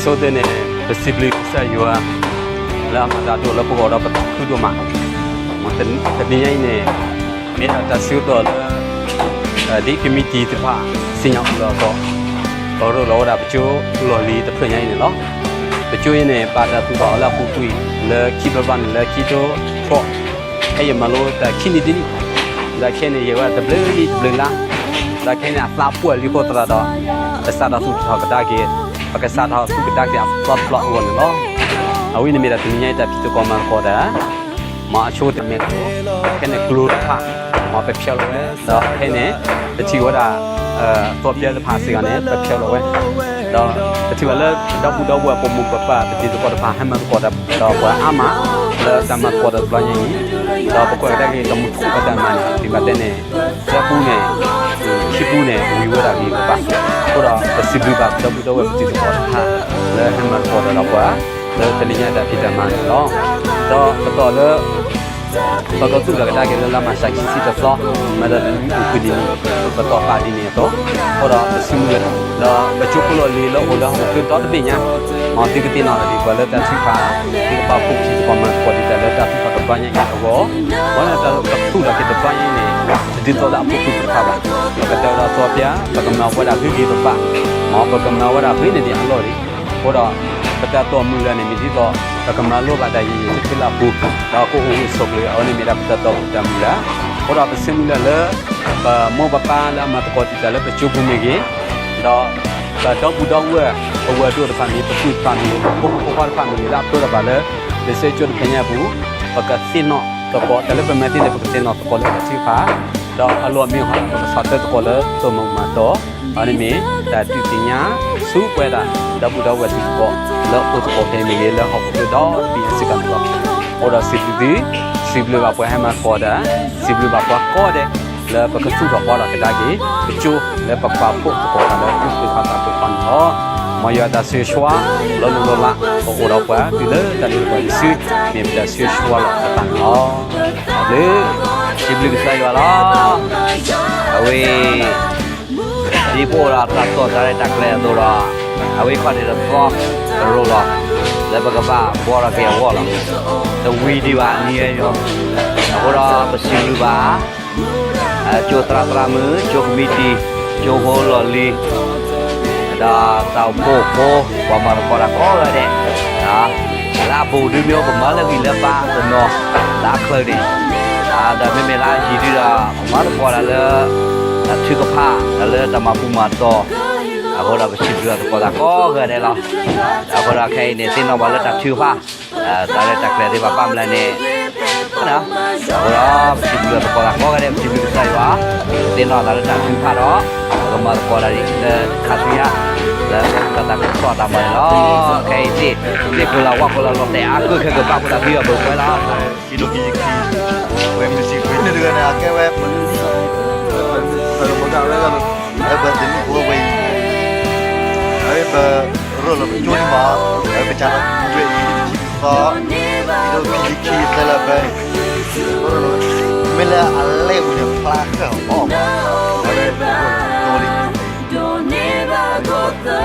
ဆိသ့ၣ်န့ၣ် ပစံးဘျုးကစၢ်ယွၤ လၢအမၤတၢ်ဒိၣ်လၢပဂီၢ်ဒီးပသးခုဒိၣ်မး, တနံၤညါအံၤန့ၣ် မ့ၢ်ဒၣ်တၢ်ဆၢကတီၢ်လၢ ဒ်ကမံးတံာ်တဖၣ် စံၣ်ညီၣ်အီၤလီၤအသီ ပရၢလီၤဝဲဒၣ်ပကၠိလီၢ်လံၤတဖျၢၣ်ညါအံၤန့ၣ်လီၤ. ပကၠိအံၤန့ၣ် ဘၣ်တၢ်သူၣ်ထီၣ်အီၤလၢအပူၤကွံာ် လၢခံဘျီဘျီန့ၣ် လၢခံကထိဃိး ဖဲယမၤလိတၢ်ခံနံၣ်တနံၣ်, ဒီးခဲအံၤန့ၣ် ယဲၢ်ဝဲတဘျုးနံၣ်တဘျုးလါ, ဒီးခဲအံၤန့ၣ် အသးပှၢ်လံအဃိသတးဒီး ပစးထီၣ်သူၣ်ထီၣ်ကဒါက့ၤ, ပကစးထီၣ်သူၣ်ကဒါက့ၤအသီတဘျီအဂီၢ်န့ၣ်လီၤ. အဝဲန့ၣ်မ့ၢ်ဒၣ်တနံၤညါအံၤတၢ်ဖံးသကိးမၤသကိးတၢ် မ့ၢ်အဆိတမ့ၢ်အသိး, ခဲအံၤန့ၣ်ကျိတဖၣ် မ့ၢ်ပဖျီလီၤဝဲ, ဒီးခဲအံၤန့ၣ် ပထံၣ်ဝဲဒၣ် သီပျၢတဖၣ်စ့ၢ်ကီးန့ၣ် ပဖျီလီၤဝဲ, ဒီးပထံၣ်ဘၣ်လၢ ဒီပုၢ်ဒီဝဲၢ်ပမိၢ်ပပၢ်ပဒ့သကိးတဖၣ် ဟဲမၤသကိးဒီးပှၤအါမး လၢတၢ်မၤသကိးတဘျီညါအံၤ, ဒီးပကွၢ်ကဒါက့ၤတၢ်မူခိၣ်အတၢ်မၤန့ၣ် ဒ်ပတဲန့ၣ် သၢပူန့ၣ် ခံပူန့ၣ် ဝံၤဝဲဒၣ်ဂ့ၤဂ့ၤဘၣ်ဘၣ်. အဃိဒီးပစံးဘျုးဘၣ်ပဒီပုၢ်ဒီဝဲၢ်ပဒ့သကိးတဖၣ် လၢဟဲမၤသကိးဒီးပှၤ လၢတနံၤညါတၢ်ဖံးတၢ်မၤန့ၣ်လီၤ. ဒီးပသ့ၣ်လၢ ပကသူၣ်ထီၣ်ကဒါက့ၤလၢလါမၢ်ၡးခံဆံတသီ မၤဒီးတနွံအပူၤကွံာ်န့ၣ် ပသ့ၣ်ပာ်ဒ်န့ၣ်အသိး, အဃိဒီးပစံးဘျုး ဒီးပကၠိဖိလီၢ်လံၤလၢအိၣ်လၢဟီၣ်ခိၣ်ချၢဒီတဘ့ၣ်ညါ, မ်သုကသ့ၣ်နီၣ်ထီၣ်ဒံးပှၤလၢတၢ်ထုကဖၣ်, သုကပာ်ဖှိၣ်ပစံးသကိးမၤသကိးဒံးတၢ်လၢတၢ်ထုကဖၣ်တဘျီညါအံၤအဂီၢ်, မ်လၢတၢ်ကသူၣ်ထီၣ်က့ၤတဘျီညါအံၤန့ၣ် တဒ်သိးလၢအပူၤကွံာ်တဖၣ်ဘၣ်. ပကတဲဝဲဒၣ်သီပျၢ ပကမၤဝဲဒၣ်ဂ့ၤဂ့ၤဘၣ်ဘၣ်, မ်ပကမၤဝဲဒၣ်ဂ့ၤန့ၢ်ဒံးအလီၢ်လံ. အဃိဒီး ပတၢ်တိာ်မုၢ်လၢ်န့ၣ်မ့ၢ်ဒ်သိး ပကမၤလိဘၣ်တၢ်ယံာ်ယံာ်တဖုလၢအပူၤ, ဒီးကအိၣ်ဂၢၢ်ဆိးကျၢၤ အဝဲန့ၣ်မ့ၢ်ဒၣ်ပတၢ်တိာ်မုၢ်လၢ်. အဃိဒီးပစံးဘျုးလၢ ပမိၢ်ပပၢ်လၢအမၤသကိးတံာ်တာ်လၢပကၠိပူၤမ့ၢ်ဂ့ၤ, ဒီးပဒီပုၢ်ဒီဝဲၢ် ပဝဲၢ်ဒိၣ်တဖၣ်မ့ၢ်ဂ့ၤ ပပုၢ်တဖၣ်မ့ၢ်ဂ့ၤ ပဖိမုၣ်ဖိခွါတဖၣ်မ့ၢ်ဂ့ၤ လၢအပၢတၢ်ဘၣ်လၢ လံာ်စီဆှံကၠိတဖျၢၣ်ညါအပူၤ, ပကသ့ၣ်နီၣ်သကိးတၢ်လၢပမၤသ့န့ၣ် ပကသ့ၣ်နီၣ်သကိးလၢတၢ်ထုကဖၣ်, ဒီးအလီၢ်မ့ၢ်ဟီ ပကဆီၣ်ထွဲသကိးလၢတၢ်မၤမၤတီၢ်, အဝဲန့ၣ်မ့ၢ်တၢ်ဒုးသ့ၣ်ညါဆူပဝဲဒၣ် ဒီပုၢ်ဒီဝဲၢ်တံၤသကိး လၢအိၣ်သကိးဖဲမ့ၢ်ဂ့ၤ လၢဟီၣ်ခိၣ်ချၢဒီတဘ့ၣ်ညါစ့ၢ်ကီးန့ၣ်လီၤ. အဃိဒီးစံးဘျုးသု, စံးဘျုးဘၣ်ပှၤဟဲမၤသကိးတၢ်, စံးဘျုးဘၣ်ပှၤကိးဂၤဒဲး လၢပကသူၣ်ထီၣ်ပှဲၤထီၣ်ကဒါက့ၤ ပကၠိလၢပကပာ်ဖှိၣ်သကိးတၢ်လၢသူၣ်ဖှံသးညီတၢ်ဖှိၣ်ဃီန့ၣ်လီၤ. မ်ယွၤတၢ်ဆိၣ်ဂ့ၤဆိၣ်ဝါ လီၤလိၢ်လီၤလး ကအိၣ်ဒီးပှၤတုၤလၢတၢ်လ့ပှၤတစု မ့ၢ်ပတၢ်ဆိၣ်ဂ့ၤဆိၣ်ဝါလီၤအသးန့ၣ်လီၤ. တၢ်ဘျုး, စံးဘျုးကစၢ်ယွၤလီၤ. အဝဲ ဒ်ပအိၣ်ဒီးတၢ်တီၢ်တၢ်ရဲၣ်တၢ်ကျဲၤအသိးဒီး အဝဲခီၣ်ထံးတသီ တရိၣ်လီၤ လၢပကဘၣ်ဘှီထီၣ်က့ၤအဂီၢ်လီၤ. တဝံၤဒံးဘၣ်နံၤအံၤ, အဃိဒီးပစံးဘျုးဘၣ် ကၠိသရၣ်သရၣ်မုၣ် ကၠိကမံးတံာ် ကၠိဖိလီၢ်လံၤ ဒီးတၢ်အိၣ်ဖှိၣ်ဖိ ပှၤမၤသကိးတၢ်ကိးဂၤဒဲး လၢအပူၤဒုးမ့ၢ်အိၣ် ပမၤလၢဂံၢ်လၢဘါတနီၤ လၢအချၢန့ၣ်, ဒီးမ့မ့ၢ်လၢအယံၤဒုးဒီး ပမၤသကိးတၢ်လၢ တၢ်ထုကဖၣ် တၢ်လၢတၢ်မၤဘူၣ်မၤတီၢ်, အဃိဒီးပစံးဘျုးသကိးတၢ်ကိးဂၤဒဲးလီၤ. အဃိဒီးခဲအံၤန့ၣ် သ့ၣ်နီၣ်ဘၣ်လၢတၢ်ထုကဖၣ် တၢ်ရဲၣ်တၢ်ကျဲၤသ့ၣ်တဖၣ်ဘၣ်မနုၤလဲၣ်န့ၣ်, အဃိဒီး ပစံးဘျုးသကိးတၢ်ကိးဂၤဒဲး ပစံးဘျုးကစၢ်ယွၤ, သ့ၣ်နီၣ်သးလၢတၢ်ထုကဖၣ်ဒီး ပကမၤသကိးတၢ်ဒ်လၢခါဆူညါ လၢတၢ်သးခုကစီၣ်တၢ်မၤန့ၣ်လီၤ. ခဲအံၤသ့ၣ် သ့ၣ်ကိးလၢဝၣ်ကိးလၢလီၤတဲာ်အါ ကုၢ်ခဲကဘၣ်ဃိသးသုအဘၢၣ်ပှဲၤလီၤ. ခံဒိခံဆံခံ, ဝဲမုၢ်ဆံခွံနံၣ်တဂၤန့ၣ် အကဲဝဲ ပလုၢ်လံၣ်, ပလုၢ်လံၣ်, ပလုၢ်လံၣ်, ပလုၢ်လံၣ်, အဝဲပသနံၣ်ဖိဝဲအံၤ, အဝဲပရၢၢ်လီၤပကၠိန့ၣ်မး, အဝဲပစးထီၣ်ကွံာ်အံၤ တဆံသီ, ခံဒိခံဆံခံသၢလၢပ, မ့ၢ်လၢအလဲၤပူၤန့ၣ် ဖျါဃာ်အီၤမး, အဝဲပရၢၢ်လီၤပကၠိလံ,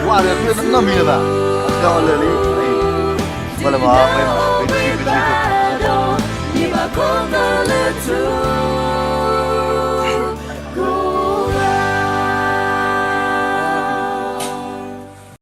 ဝါဒီးဖျၢၣ်တနီတမံၤလၢၤဘၣ်, အကၢအီၤလၢာ်လံ, ဝဲလၢမး ပ, ပ, ပ, ပ,